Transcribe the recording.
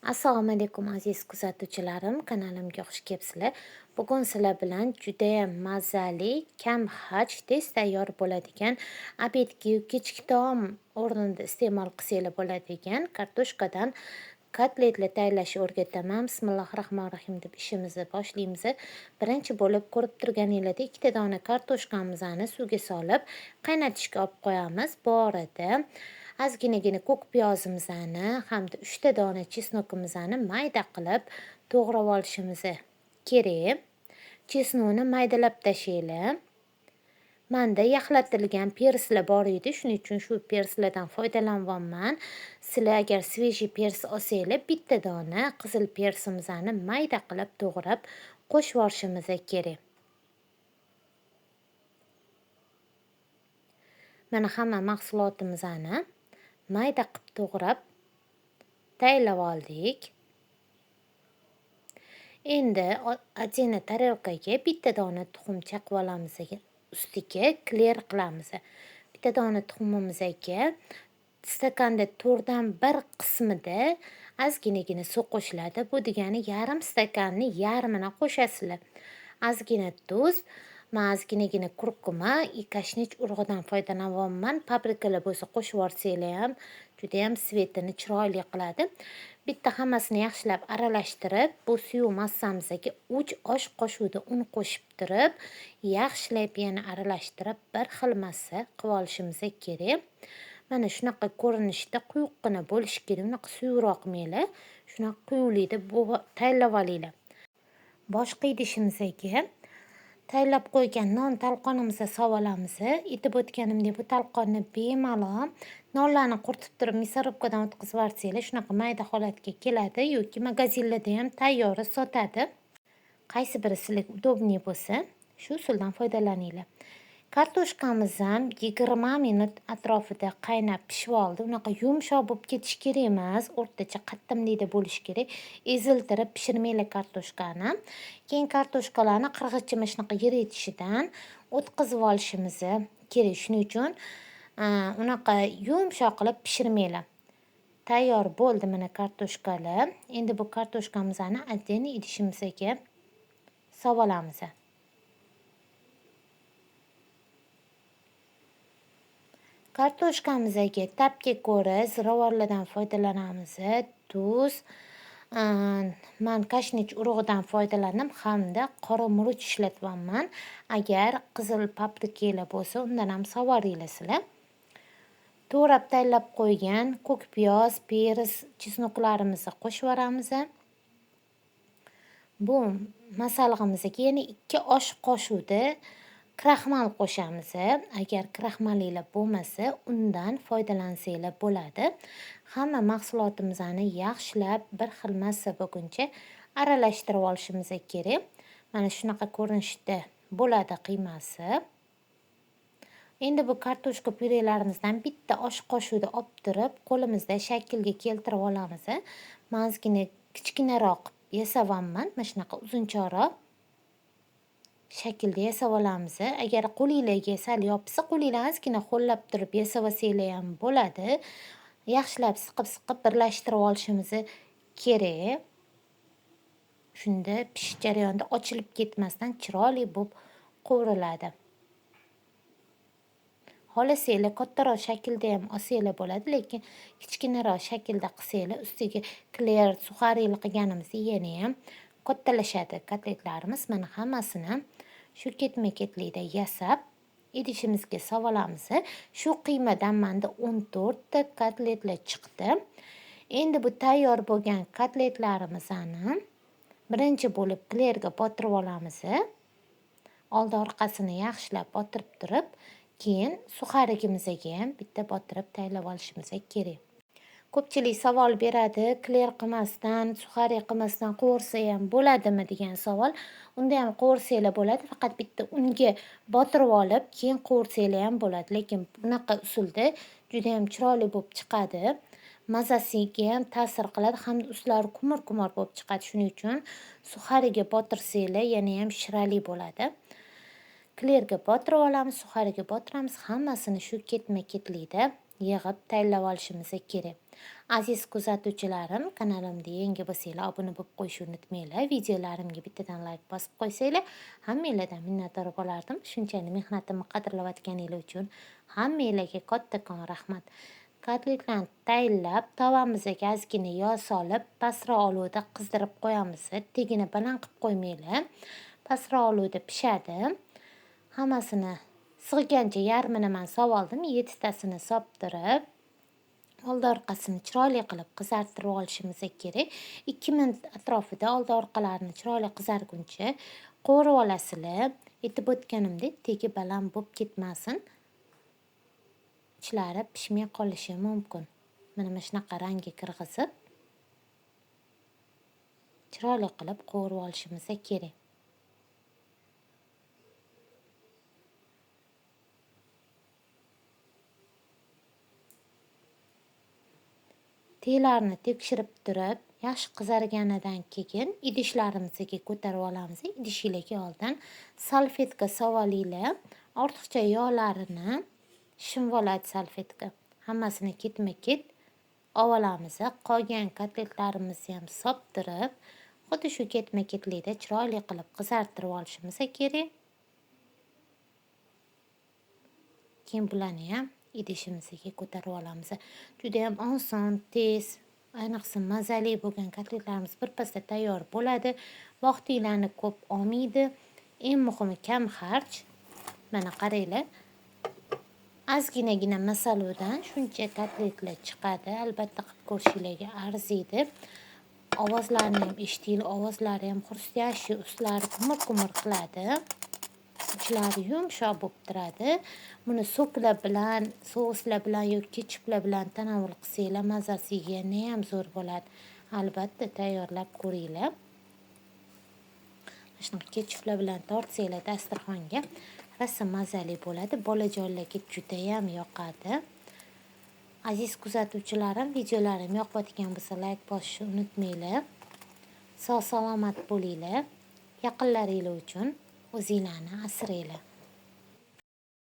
Assalomu alaykum aziz kuzatuvchilarim, kanalimga xush kelibsizlar. Bugun sizlar bilan judayam mazali, kam xarj, tez tayyor bo'ladigan, obedga kechki taom o'rnida iste'mol qilsanglar bo'ladigan kartoshkadan kotletlar tayyorlashni o'rgataman. Bismillahir rohmanir rohim deb ishimizni boshlaymiz. Birinchi bo'lib ko'rib turganinglardek ikkita dona kartoshkamizni suvga solib qaynatishga olib qo'yamiz. Bu orada ozginagina ko'k piyozimizni hamda 3 ta dona chesnokimizni mayda qilib to'g'rab olishimiz kerak. Chesnokni maydalab tashlanglar. Menda yaxlatilgan perslar bor edi, shuning uchun shu perslardan foydalanyapman. Sizlar agar svejiy pers olsanglar, bitta dona qizil persimizni mayda qilib to'g'rab qo'shib yuborishimiz kerak. Mana hamma mahsulotimizni mayda qilib to'g'rab tayyorlab oldik. Endi отдельно tarelkaga bitta dona tuxum chaqib olamiz, ustiga kler qilamiz. Bitta dona tuxumimizga stakanda 1/4 qismida ozginagina suv qo'shiladi. Bu degani yarim stakanni yarmini qo'shasizlar. Ozgina tuz, men ozginagina kurkuma и kashnich urug'idan foydalanyapman. Paprikalar bo'lsa qo'shib yuborsanglar ham juda ham svetini chiroyli qiladi. Bitta hammasini yaxshilab aralashtirib, bu suyuq massamizga 3 osh qoshiqda un qo'shib turib, yaxshilab yana aralashtirib bir xil massa qilib olishimiz kerak. Mana shunaqa ko'rinishda quyuqqina bo'lishi kerak, unaqa suyuqroq meyla, shunaqa quyuqlikda tayyorlab olinglar. Boshqa idishimizga tayyorlab qo'ygan non talqonimizni solib olamiz. Aytib o'tganimdek, bu talqonni bemalol nonlarni quritib turib мясорубкаdan o'tkazib yuborsanglar, shunaqa mayda holatga keladi yoki magazinlarda ham tayyori sotadi. Qaysi biri sizlarga udobniy bo'lsa, shu usuldan foydalaninglar. Kartoshkamiz ham 20 minut atrofida qaynab pishib oldi. Unaqa yumshoq bo'lib ketishi kerak emas, o'rtacha qattimlikda bo'lishi kerak. Eziltirib pishirmanglar kartoshkani. Keyin kartoshkalarni qirg'ichchi mana shunaqa yirik tishidan o'tkazib olishimiz kerak. Shuning uchun unaqa yumshoq qilib pishirmanglar. Tayyor bo'ldi mana kartoshkalar. Endi bu kartoshkamizni отдельно idishimizga solib olamiz. Kartoshkamizga ta'bga ko'ra ziravorlardan foydalanamiz. Tuz, men kashnich urug'idan foydalandim hamda qora murch ishlatyapman. Agar qizil paprikalar bo'lsa, undan ham savoringlar sizlar. To'g'rab tayyorlab qo'ygan ko'k piyoz, peris, chesnoklarimizni qo'shib yuboramiz. Bu masallig'imizga yana 2 osh qoshiqda kraxmal qo'shamiz. Agar kraxmalinglar bo'lmasa, undan foydalansanglar bo'ladi. Hamma mahsulotimizni yaxshilab bir xil massa bo'lguncha aralashtirib olishimiz kerak. Mana shunaqa ko'rinishda bo'ladi qiymasi. Endi bu kartoshka pyurelarimizdan bitta osh qoshiqda olib turib, qo'limizda shaklga keltirib olamiz. Men ozgina kichkinaroq yasayapman, mana shunaqa uzunchoqroq shaklda yasab olamiz. Agar qo'linglarga sal yopishsa, qo'linglarni ozgina ho'llab turib yasab olsanglar ham bo'ladi. Yaxshilab siqib-siqib birlashtirib olishimiz kerak. Shunda pishish jarayonida ochilib ketmasdan chiroyli bo'lib qovuriladi. Xohlasanglar kattaroq shaklda ham olsanglar bo'ladi, lekin kichkinaroq shaklda qilsanglar, ustiga kler, suxarili qilganimizda yana ham kattalashadi kotletlarimiz. Mana hammasini shu ketma-ketlikda yasab idishimizga solib olamiz. Shu qiymadan menda 14 ta kotletlar chiqdi. Endi bu tayyor bo'lgan kotletlarimizni birinchi bo'lib klerga botirib olamiz. Oldi orqasini yaxshilab botirib turib, keyin suxarigimizga ham bitta botirib tayyorlab olishimiz kerak. Ko'pchilik savol beradi, kler qilmasdan, suxari qilmasdan qovursa ham bo'ladimi degan savol. Unda ham qovursanglar bo'ladi, faqat bitta unga botirib olib, keyin qovursanglar ham bo'ladi. Lekin bunaqa usulda juda ham chiroyli bo'lib chiqadi. Mazasiga ham ta'sir qiladi, hamda ustlari kumur-kumur bo'lib chiqadi. Shuning uchun suxariga botirsanglar yana ham shirali bo'ladi. Klerga botirib olamiz, suxariga botiramiz, hammasini shu ketma-ketlikda yig'ib tayyorlab olishimiz kerak. Aziz kuzatuvchilarim, kanalimda yangi bo'lsanglar, obuna bo'lib qo'yishni unutmanglar. Videolarimga bittadan like bosib qo'ysanglar, hammanglardan minnatdor bo'lardim. Shunchalik mehnatimni qadrlayotganinglar uchun hammanglarga kattakon rahmat. Kotletlarni tayinlab, tavamizga ozgina yog' solib, pastroq olovda qizdirib qo'yamiz. Tagini baland qilib qo'ymanglar. Pastroq olovda pishadi. Hammasini sig'gancha yarmini men solib oldim, 7 tasini solib turib, oldi orqasini chiroyli qilib qizartirib olishimiz kerak. 2 minut atrofida oldi orqalarini chiroyli qizarguncha qovurib olasizlar. Aytib o'tganimdek, tegi baland bo'lib ketmasin. Ichlari pishmay qolishi mumkin. Mana shunaqa rangga kirgizib, chiroyli qilib qovurib olishimiz kerak. Telarini tekshirib turib, yaxshi qizarganidan keyin idishlarimizga ko'tarib olamiz. Idishinglarga oldin salfetka solib, ortiqcha yog'larini shimib oladi salfetka. Hammasini ketma-ket olamiz. Qolgan kotletlarimizni ham solib turib, xuddi shu ketma-ketlikda chiroyli qilib qizartirib olishimiz kerak. Keyin bularni ham idishimizga ko'tarib olamiz. Juda ham oson, tez, ayniqsa mazali bo'lgan kotletlarimiz birpasda tayyor bo'ladi. Vaqtinglarni ko'p olmaydi. Eng muhimi kam xarj. Mana qaranglar. Ozginagina masalliqdan shuncha kotletlar chiqadi. Albatta qilib ko'rishinglarga arziydi. Ovozlarini ham eshitinglar, ovozlari ham xrustящий, ustlari kumur-kumur qiladi. Ichlari yumshoq bo'lib turadi. Buni soklar bilan, souslar bilan yoki ketchuplar bilan tanovul qilsanglar, mazasi yana ham zo'r bo'ladi. Albatta tayyorlab ko'ringlar. Shunaqa ketchuplar bilan tortsanglar dasturxonga rosa mazali bo'ladi. Bolajonlarga juda ham yoqadi. Aziz kuzatuvchilarim, videolarim yoqayotgan bo'lsa like bosishni unutmanglar. Sog' salomat bo'linglar. Yaqinlaringlar uchun o'zinglarni asranglar.